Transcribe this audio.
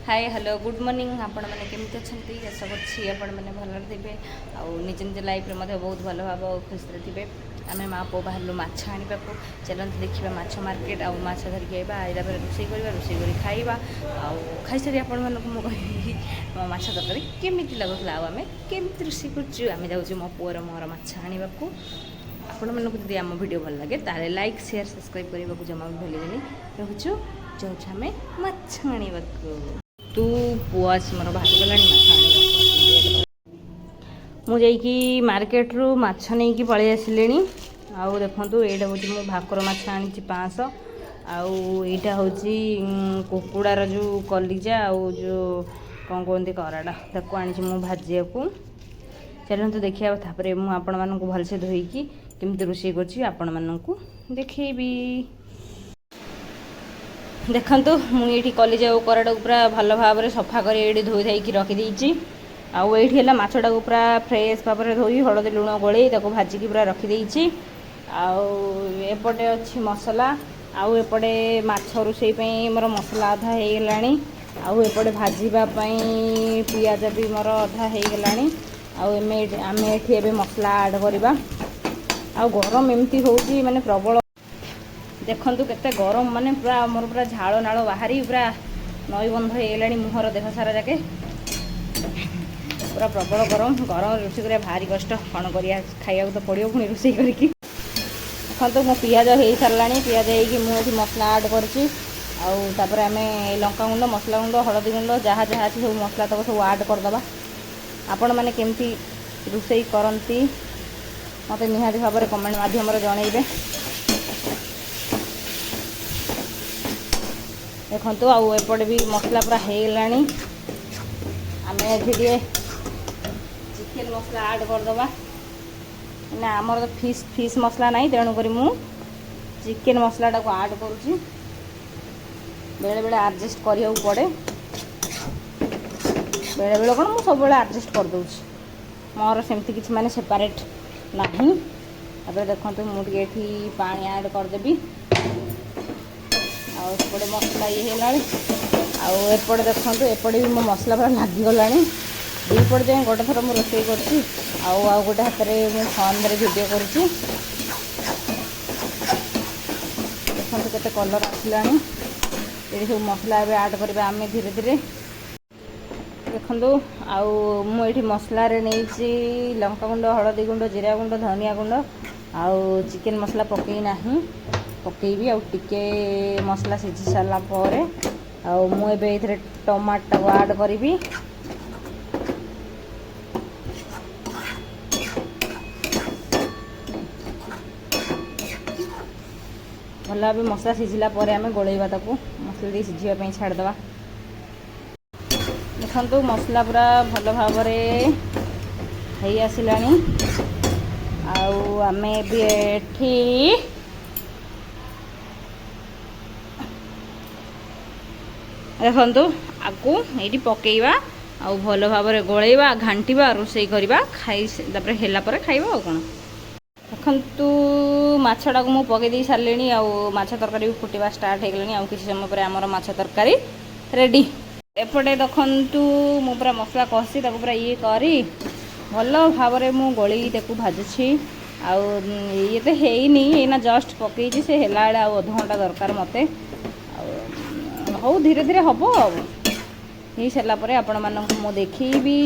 ହାଏ, hello, good morning. ଆପଣମାନେ କେମିତି ଅଛନ୍ତି? ଆଶା କରୁଛି ଆପଣମାନେ ଭଲରେ ଥିବେ ଆଉ ନିଜ ନିଜ ଲାଇଫ୍ରେ ମଧ୍ୟ ବହୁତ ଭଲ ଭାବ ଆଉ ଖୁସିରେ ଥିବେ। ଆମେ ମା ପୁଅ ବାହାରିଲୁ ମାଛ ଆଣିବାକୁ। ଚାଲନ୍ତୁ ଦେଖିବା ମାଛ ମାର୍କେଟ ଆଉ ମାଛ ଧରିକି ଆଇବା। ଆଇଲା ପରେ ରୋଷେଇ କରିବା, ରୋଷେଇ କରି ଖାଇବା ଆଉ ଖାଇସାରି ଆପଣମାନଙ୍କୁ ମୁଁ କହିବି ମୋ ମାଛ ତରକାରୀ କେମିତି ଲାଗୁଥିଲା ଆଉ ଆମେ କେମିତି ରୋଷେଇ କରୁଛୁ। ଆମେ ଯାଉଛୁ ମୋ ପୁଅର ମୋର ମାଛ ଆଣିବାକୁ। ଆପଣମାନଙ୍କୁ ଯଦି ଆମ ଭିଡ଼ିଓ ଭଲ ଲାଗେ, ତାହେଲେ ଲାଇକ୍, ସେୟାର, ସବସ୍କ୍ରାଇବ୍ କରିବାକୁ ଜମା ବି ଭୁଲିବେନି। ରହୁଛୁ, ଯାଉଛୁ ଆମେ ମାଛ ଆଣିବାକୁ। ତୁ ପୁଅ ଆସି ମୋର ବାହାରିଗଲାଣି ମାଛ ଆଣିବାକୁ। ମୁଁ ଯାଇକି ମାର୍କେଟରୁ ମାଛ ନେଇକି ପଳେଇ ଆସିଲିଣି। ଆଉ ଦେଖନ୍ତୁ, ଏଇଟା ହେଉଛି ମୁଁ ଭାକୁର ମାଛ ଆଣିଛି 500। ଆଉ ଏଇଟା ହେଉଛି କୁକୁଡ଼ାର ଯେଉଁ କଲିଜା ଆଉ ଯେଉଁ କ'ଣ କୁହନ୍ତି କରାଡ଼, ତାକୁ ଆଣିଛି ମୁଁ ଭାଜିବାକୁ। ଚାଲନ୍ତୁ ଦେଖିବା। ତାପରେ ମୁଁ ଆପଣମାନଙ୍କୁ ଭଲସେ ଧୋଇକି କେମିତି ରୋଷେଇ କରୁଛି ଆପଣମାନଙ୍କୁ ଦେଖେଇବି। ଦେଖନ୍ତୁ, ମୁଁ ଏଇଠି କଲିଜା ଆଉ କରାଡ଼କୁ ପୁରା ଭଲ ଭାବରେ ସଫା କରି ଏଇଠି ଧୋଇ ଧାଇକି ରଖିଦେଇଛି। ଆଉ ଏଇଠି ହେଲା ମାଛଟାକୁ ପୁରା ଫ୍ରେଶ୍ ଭାବରେ ଧୋଇ, ହଳଦୀ ଲୁଣ ଗୋଳେଇ ତାକୁ ଭାଜିକି ପୁରା ରଖିଦେଇଛି। ଆଉ ଏପଟେ ଅଛି ମସଲା। ଆଉ ଏପଟେ ମାଛ ରୋଷେଇ ପାଇଁ ମୋର ମସଲା ଅଧା ହେଇଗଲାଣି। ଆଉ ଏପଟେ ଭାଜିବା ପାଇଁ ପିଆଜ ବି ମୋର ଅଧା ହେଇଗଲାଣି। ଆଉ ଆମେ ଏଠି ଏବେ ମସଲା ଆଡ଼୍ କରିବା। ଆଉ ଗରମ ଏମିତି ହେଉଛି, ମାନେ ପ୍ରବଳ। ଦେଖନ୍ତୁ କେତେ ଗରମ, ମାନେ ପୁରା ମୋର ପୁରା ଝାଳ ନାଳ ବାହାରି ପୁରା ନଈ ବନ୍ଧ ହେଇଗଲାଣି ମୁହଁର ଦେହ ସାରା ଯାକେ। ପୁରା ପ୍ରବଳ ଗରମ। ଗରମ ରୋଷେଇ କରିବା ଭାରି କଷ୍ଟ। କ'ଣ କରିବା, ଖାଇବାକୁ ତ ପଡ଼ିବ ପୁଣି ରୋଷେଇ କରିକି। ଦେଖନ୍ତୁ, ମୋ ପିଆଜ ହେଇସାରିଲାଣି। ପିଆଜ ହେଇକି ମୁଁ ଏଠି ମସଲା ଆଡ଼୍ କରିଛି। ଆଉ ତାପରେ ଆମେ ଲଙ୍କା ଗୁଣ୍ଡ, ମସଲା ଗୁଣ୍ଡ, ହଳଦୀ ଗୁଣ୍ଡ, ଯାହା ଯାହା ଅଛି ସବୁ ମସଲା ତକ ସବୁ ଆଡ଼୍ କରିଦେବା। ଆପଣମାନେ କେମିତି ରୋଷେଇ କରନ୍ତି, ମୋତେ ନିହାତି ଭାବରେ କମେଣ୍ଟ ମାଧ୍ୟମରେ ଜଣେଇବେ। ଦେଖନ୍ତୁ, ଆଉ ଏପଟେ ବି ମସଲା ପୁରା ହେଇଗଲାଣି। ଆମେ ଏଠି ଟିକେ ଚିକେନ୍ ମସଲା ଆଡ଼୍ କରିଦେବା ନା। ଆମର ତ ଫିସ୍ ଫିସ୍ ମସଲା ନାହିଁ, ତେଣୁକରି ମୁଁ ଚିକେନ୍ ମସଲାଟାକୁ ଆଡ଼୍ କରୁଛି। ବେଳେବେଳେ ଆଡ଼ଜଷ୍ଟ କରିବାକୁ ପଡ଼େ। ବେଳେବେଳେ କ'ଣ, ମୁଁ ସବୁବେଳେ ଆଡ଼ଜଷ୍ଟ କରିଦେଉଛି। ମୋର ସେମିତି କିଛି ମାନେ ସେପାରେଟ୍ ନାହିଁ। ତାପରେ ଦେଖନ୍ତୁ, ମୁଁ ଟିକେ ଏଠି ପାଣି ଆଡ଼୍ କରିଦେବି। ଆଉ ସେପଟେ ମସଲା ଇଏ ହେଇଗଲାଣି। ଆଉ ଏପଟେ ଦେଖନ୍ତୁ, ଏପଟେ ବି ମୋ ମସଲା ପୁରା ଲାଗିଗଲାଣି। ଦୁଇପଟେ ଯାଏଁ ଗୋଟେ ଥର ମୁଁ ରୋଷେଇ କରୁଛି ଆଉ ଆଉ ଗୋଟେ ହାତରେ ମୁଁ ଫୋନ୍ ଧରି ଭିଡ଼ିଓ କରୁଛି। ଦେଖନ୍ତୁ କେତେ କଲର୍ ଆସିଲାଣି। ଏଠି ସବୁ ମସଲା ଏବେ ଆଡ଼୍ କରିବା ଆମେ ଧୀରେ ଧୀରେ। ଦେଖନ୍ତୁ, ଆଉ ମୁଁ ଏଇଠି ମସଲାରେ ନେଇଛି ଲଙ୍କା ଗୁଣ୍ଡ, ହଳଦୀ ଗୁଣ୍ଡ, ଜିରା ଗୁଣ୍ଡ, ଧନିଆ ଗୁଣ୍ଡ ଆଉ ଚିକେନ୍ ମସଲା ପକେଇ ନାହିଁ, ପକେଇବି ଆଉ ଟିକେ ମସଲା ସିଝି ସାରିଲା ପରେ। ଆଉ ମୁଁ ଏବେ ଏଇଥିରେ ଟମାଟୋ ଆଡ଼୍ କରିବି। ଭଲ ଭାବେ ମସଲା ସିଝିଲା ପରେ ଆମେ ଗୋଳେଇବା ତାକୁ। ମସଲା ଟିକେ ସିଝିବା ପାଇଁ ଛାଡ଼ିଦେବା। ଦେଖନ୍ତୁ, ମସଲା ପୁରା ଭଲ ଭାବରେ ହେଇ ଆସିଲାଣି। ଆଉ ଆମେ ଏବେ ଏଠି ଦେଖନ୍ତୁ, ଆକୁ ଏଇଠି ପକେଇବା ଆଉ ଭଲ ଭାବରେ ଗୋଳେଇବା, ଘାଣ୍ଟିବା, ରୋଷେଇ କରିବା। ଖାଇ ତାପରେ ହେଲା ପରେ ଖାଇବା ଆଉ କ'ଣ। ଦେଖନ୍ତୁ, ମାଛଟାକୁ ମୁଁ ପକେଇ ଦେଇ ସାରିଲିଣି ଆଉ ମାଛ ତରକାରୀ ବି ଫୁଟିବା ଷ୍ଟାର୍ଟ ହେଇଗଲାଣି। ଆଉ କିଛି ସମୟ ପରେ ଆମର ମାଛ ତରକାରୀ ରେଡ଼ି। ଏପଟେ ଦେଖନ୍ତୁ, ମୁଁ ପୁରା ମସଲା କଷି ତାକୁ ପୁରା ଇଏ କରି ଭଲ ଭାବରେ ମୁଁ ଗୋଳେଇ ତାକୁ ଭାଜୁଛି। ଆଉ ଇଏ ତ ହେଇନି, ଏଇନା ଜଷ୍ଟ ପକେଇଛି। ସେ ହେଲା ବେଳେ ଆଉ ଅଧଘଣ୍ଟା ଦରକାର ମୋତେ। ଆଉ ହଉ, ଧୀରେ ଧୀରେ ହେବ। ଆଉ ହେଇସାରିଲା ପରେ ଆପଣମାନଙ୍କୁ ମୁଁ ଦେଖେଇବି।